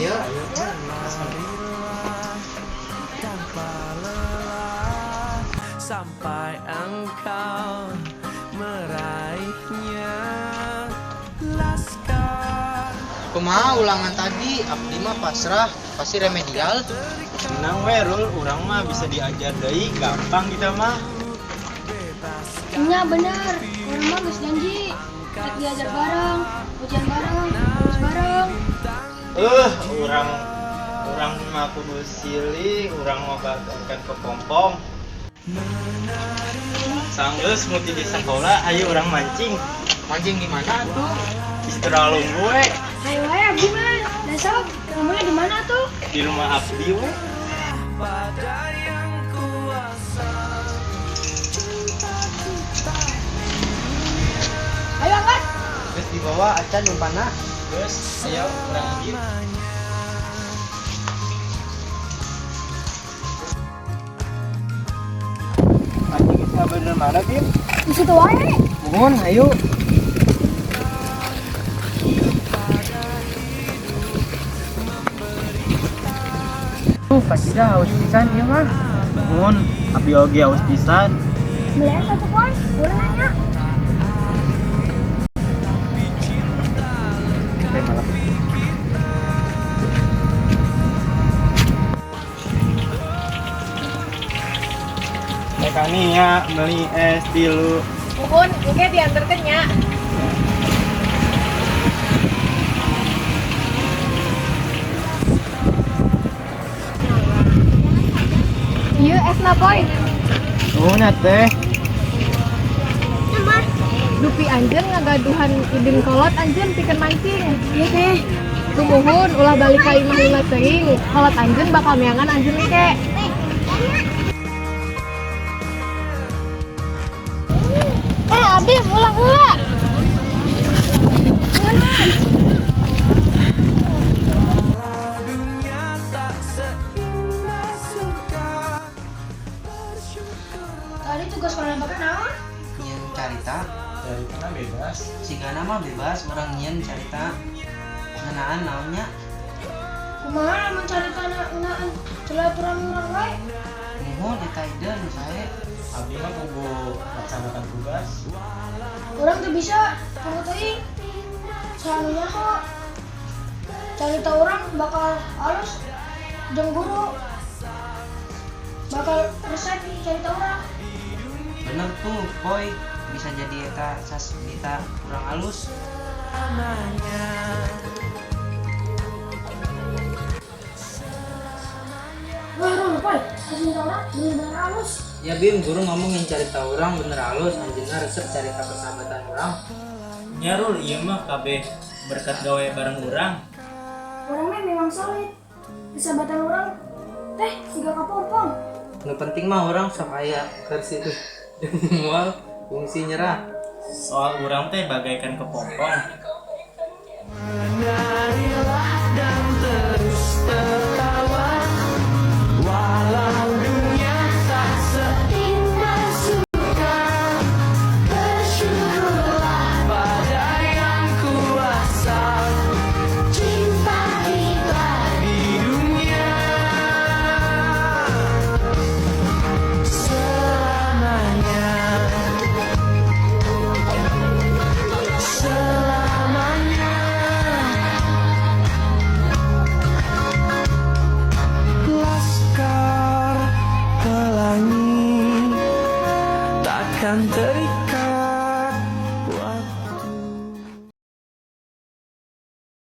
Ayo, ayo. Tanpa lelah sampai engkau meraihnya. Laskar. Kumaha ulangan tadi? Abdi mah pasrah, pasti remedial. Tenang we Rul, urang mah bisa diajar deui, gampang kita mah. Nya bener, urang mah geus janji. Rek diajar bareng, ujian bareng, lulus bareng. Urang urang mah kudu silih, urang mah bagaikan kepompong. Sanggeus muti di sekolah, ayo urang mancing. Mancing di mana tuh? Di Situralunggu we. Ayo wae abdi mah. Da sok, kamunya di mana tuh? Di rumah abdi we. Pada yang kuasa. Ayo angkat. Geus dibawa acan numpana. Geus, ayo urang lanjut. Mancing geus ngabener mana, Bim? Di situ wae. Mohon, ayo. Pasti dah haus pisan ieu mah. Mun, abdi oge haus pisan. Beli es satu pon, boleh nanya. Teh malam. Teh Kania beli es tilu. Muhun, engke diantarkeun nya. Ieu esna Poy. Nuhun ya teh. Dupi anjeun ngagaduhan idin kolot anjeun pikeun mancing. Iya teh. Tumuhun ulah balik ka imah lila teuing. Kolot anjeun bakal meangan anjeun engke. Eh, abdi ulah heula. Dunia tak seindah surga. Tadi tugas kelompoknya naon? Nyieun carita, Dari bebas. sigana mah bebas urang nyieun carita ngeunaan naonnya. Kumaha lamun carita ngeunaan silaturahmi urang wae? Muhun eta ide nu sae. Abdi mah kudu laksanakan tugas. Urang teu bisa tunggu teuing. Soalnya kok carita urang bakal halus jeung guru bakal resep carita urang. Bener tuh, Poy. Bisa jadi eta sasmita kurang halus. Wah, Rul, Poy, carita urang bener-bener halus. Ya Bim, guru ngomong yang carita urang bener halus, anjeunna resep carita persahabatan urang. Nya Rul, ieu mah kabeh berkat gawe bareng urang. Urang mah memang solid. Persahabatan urang teh siga kapompong. Nu penting mah urang sok aya keur situ. Moal fungsi nyerah. Soal urang teh bagaikan kepompong. Menari.